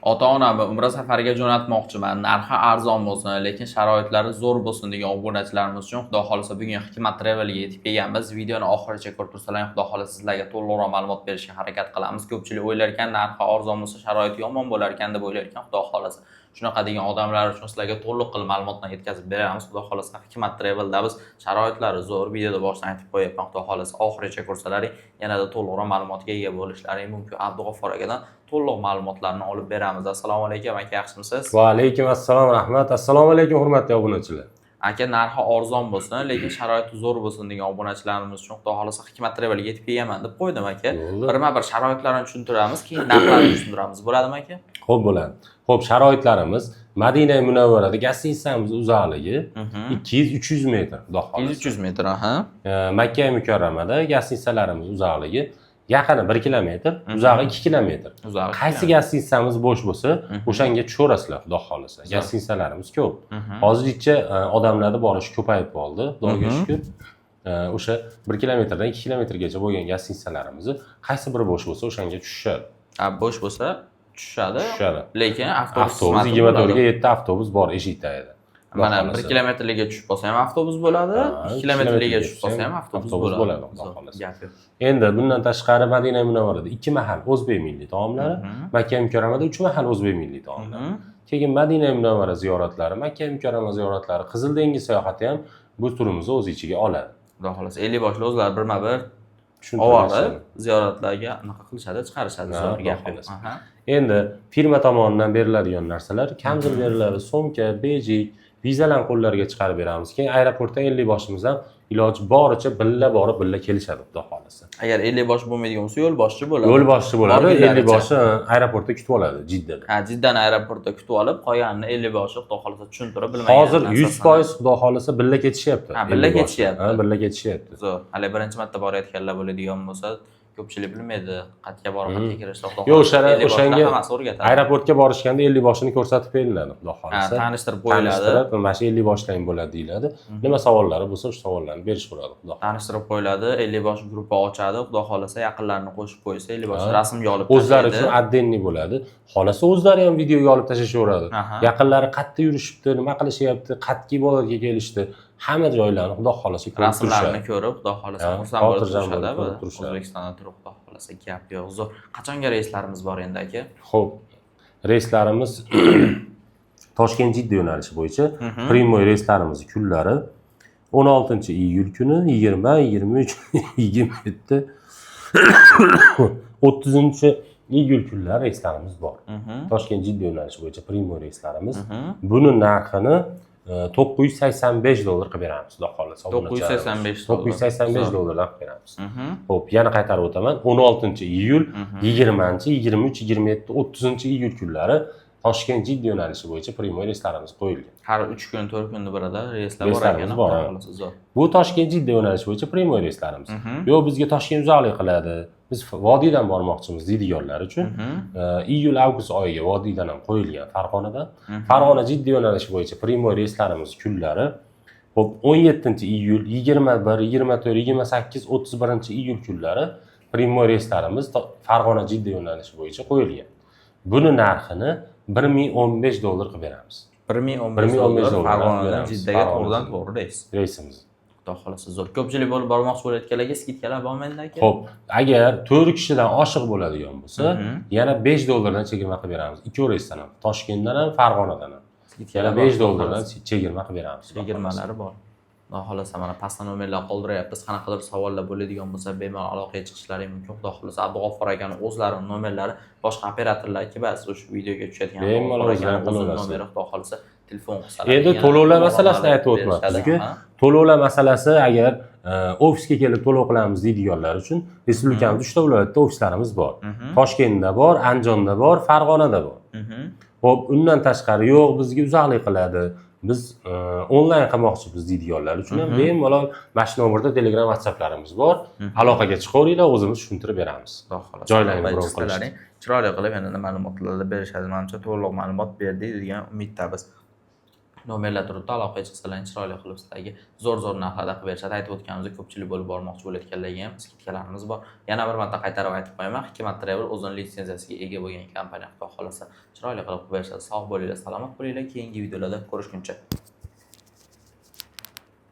Ota-onamni umra safariga jo'natmoqchiman. Narxi arzon bo'lsin, lekin sharoitlari zo'r bo'lsin degan obunachilarimiz uchun, Xudo xohlasa, bugun Hikmat Travelga yetib kelganmiz. Videoni oxirigacha ko'rib tursalar, Xudo xohlasa, sizlarga to'liqroq ma'lumot berishga harakat qilamiz. Ko'pchilik o'ylar ekan, narxi arzon bo'lsa, sharoiti yomon bo'lar ekan deb o'ylar ekan. Xudo xohlasa, shunaqa degan odamlar uchun sizlarga to'liq qilib ma'lumotni yetkazib beramiz. Xudo xohlasa, Hikmat Travelda biz, sharoitlari zo'r. Videoda boshidan aytib qo'yapman. Xudo xohlasa, oxirigacha ko'rsalaring, yanada to'liqroq ma'lumotga ega bo'lishlaring mumkin. Abdug'ofor akadan to'liq ma'lumotlarni olib beramiz. Assalomu alaykum, aka, yaxshimisiz? Va alaykum assalom, rahmat. Assalomu alaykum, hurmatli obunachilar. Aka, narxi arzon bo'lsin, lekin sharoiti zo'r bo'lsin degan obunachilarimiz uchun, Xudo xohlasa, Hikmat Travelga yetib kelganman deb qo'ydim, aka. Bo'ldi. Birma bir sharoitlarini tushuntiramiz, keyin narxlarini tushuntiramiz. Bo'ladimi, aka? Xo'p, bo'ladi. Xo'p, sharoitlarimiz: Madina Munavvarada gостиницamiz uzoqligi 200-300 metr, Xudo xohlasa. 200-300 metr, aha. Makka Mukarramada gостиницаlarimiz uzoqligi yaqini 1 kilometr, uzog'i 2 kilometr. Uzog'i. Qaysi гостиницamiz bo'sh bo'lsa, o'shanga tushaverasizlar, Xudo xohlasa. Гостиницаlarimiz ko'p. Hozircha odamlarda borishi ko'payib qoldi, Xudoga shukur. O'sha 1 kilometrdan 2 kilometrgacha bo'lgan гостиницаlarimizni qaysi biri bo'sh bo'lsa, o'shanga tushishadi. Ha, bo'sh bo'lsa tushishadi. Tushishadi. Lekin avtobus Avtobus xizmati 24 ga bo'ladi. 7 avtobus bor eshik tagida. Xudo Mana, xohlasa. 1 kilometrliga tushib qolsa ham avtobus bo'ladi, Ha, 2 2 kilometrliga kilometrga tushib qolsa ham avtobus avtobus bo'ladi. bo'ladi, Xudo Zo'r, xohlasa. gap yo'q. Endi bundan tashqari, Madina Munavvarada ikki mahal o'zbek milliy taomlari, Makka Mukarramada uch mahal o'zbek milliy taomlari. Keyin Madina Munavvara ziyoratlari, Makka Mukarrama ziyoratlari, Qizil dengiz sayohati ham bu turimizni o'z ichiga oladi. Xudo xohlasa, 50 boshli o'zlari birma-bir Tushuntirib oborib berishadi. ziyoratlarga anaqa qilishadi, chiqarishadi. Ha, Zo'r, Xudo gap yo'q. xohlasa. Aha. Endi firma tomonidan beriladigan narsalar: kamzul beriladi, sumka, bejik, vizalarni qo'llariga chiqarib beramiz. Keyin aeroportda 50 boshimiz ham iloji boricha birga borib, birga kelishadi, Xudo xohlasa. Agar 50 bosh bo'lmaydigan bo'lsa, yo'lboshchi bo'ladi. Yo'lboshchi bo'ladi, Borgunlaricha. 50 boshi aeroportda kutib oladi Jiddada. Ha, Jiddani aeroportda kutib olib, qolganini 50 boshi, Xudo xohlasa, tushuntirib, bilmagan Hozir 100 narsasini- foiz, Xudo xohlasa, birga ketishyapti. Ha, birga 50 boshi. ketishyapti. Ha, birga ketishyapti. Zo'r. Hali birinchi marta borayotganlar bo'ladigan bo'lsa, ko'pchilik bilmaydi qayerga borib, qayerga kirishni. Xudo Yo'q, xohlasa, 50 boshlar o'shanga hammasi o'rgatadi. Aeroportga borishganda 50 boshini ko'rsatib beriladi, Xudo Ha, xohlasa. tanishtirib qo'yiladi. Tanishtirib, mana shu 50 boshlang bo'ladi deyiladi. Nima savollari bo'lsa, o'sha savollarni berishaveradi, Xudo xohlasa. Tanishtirib qo'yiladi, 50 bosh gruppa ochadi, Xudo xohlasa, yaqinlarini qo'shib qo'ysa, 50 bosh rasmga olib O'zlari tashlaydi. uchun отдельный bo'ladi. Xohlasa, o'zlari ham videoga olib tashlashaveradi. Yaqinlari qayerda yurishibdi, nima qilishyapti, qayerga ibodatga kelishdi, hamma joylarni, Xudo xohlasa, ko'rib Rasmlarni turishadi. ko'rib, Xudo xohlasa, Ha, xursand bo'lib xotirjam turishadi. bo'lib ko'rib turishadi. O'zbekistonda turib, Xudo xohlasa, gap yo'q. Zo'r. Qachonga reyslarimiz bor endi, aka? Xo'p, reyslarimiz Toshkent Jidda yo'nalishi bo'yicha прямой reyslarimiz kunlari 16 iyul kuni, 20, 23, 27, 30 iyul kunlari reyslarimiz bor. Toshkent Jidda yo'nalishi bo'yicha прямой reyslarimiz. Buni narxini 985 dollar qilib beramiz, Xudo xohlasa. 985 dollar. 985 Zo'r. dollardan qilib beramiz. Xo'p, yana qaytarib o'taman. 16 iyul, 20, 23, 27, 30 iyul kunlari Toshkent Jidda yo'nalishi bo'yicha прямой reyslarimiz qo'yilgan. Har 3 kun, 4 kunni birida reyslar bor Reyslarimiz ekan, bor, Xudo ha. xohlasa, zo'r. Bu Toshkent Jidda yo'nalishi bo'yicha прямой reyslarimiz. Yo'q, bizga Toshkent uzoqlik qiladi, biz vodiydan bormoqchimiz deydiganlar uchun iyul, avgust oyiga vodiydan ham qo'yilgan, Farg'onadan. Farg'ona Jidda yo'nalishi bo'yicha прямой reyslarimiz kunlari, xo'p, 17 iyul, 21, 24, 28, 31 iyul kunlari прямой reyslarimiz Farg'ona Jidda yo'nalishi bo'yicha qo'yilgan. Buni narxini 1015 dollar qilib beramiz. 1015 1015 dollar dollar Farg'onadan beramiz. Jiddaga Farg'ona to'g'ridan Jidda. to'g'ri reys. Reysimiz. Xudo xohlasa, zo'r. Ko'pchilik bo'lib bormoqchi bo'layotganlarga скидкаlar bormi endi, aka? Xo'p, agar 4 kishidan oshiq bo'ladigan bo'lsa, yana yana 5 dollardan chegirma qilib beramiz. Ikki reysdan ham, Toshkentdan ham, Farg'onadan ham. Скидкаlar Yana bor, 5 Xudo dollardan xohlasa. chegirma qilib beramiz, Xudo xohlasa. Chegirmalari bor. Xudo xohlasa, mana pastda nomerlar qoldiryapmiz. Qanaqadir savollar bo'ladigan bo'lsa, bemalol aloqaga chiqishlari mumkin. Xudo xohlasa, Abdug'ofor akani o'zlarini nomerlari, boshqa operatorlarki ba'zi o'sha videoga tushadigan Bemalol Abdug'ofor akani o'zlari o'zini qilaversin. nomeri, Xudo xohlasa, telefon qilsalar. Endi yana to'lovlar to'liq masalasini ma'lumot aytib o'tmabmiz-ku. berishadi. Aha. To'lovlar masalasi, agar ofisga kelib to'lov qilamiz deydiganlar uchun respublikamizda uchta viloyatda ofislarimiz bor. Toshkentda bor, Andijonda bor, Farg'onada bor. Xo'p, undan tashqari, yo'q, bizga uzoqlik qiladi, biz onlayn qilmoqchimiz deydiganlar uchun ham bemalol mana shu nomerda Telegram, WhatsApplarimiz bor. Aloqaga chiqaveringlar, o'zimiz tushuntirib beramiz. Xudo xohlasa. Joylarni Aloqaga bron chiqsalaring, chiroyli qilib yanada ma'lumotlarni berishadi. Manimcha, to'liq ma'lumot berdik degan umiddamiz. Nomerlar turibdi, aloqaga chiqsalar, chiroyli qilib sizlarga zo'r zo'r narxlarda qilib berishadi. Aytib o'tganimizdek, ko'pchilik bo'lib bormoqchi bo'layotganlarga ham скидка larimiz bor. Yana bir marta qaytarib aytib qo'yaman, Hikmat Travel o'zini litsenziyasiga ega bo'lgan kompaniya. Xudo xohlasa, chiroyli qilib qilib berishadi. Sog' bo'linglar, salomat bo'linglar, keyingi videolarda ko'rishguncha.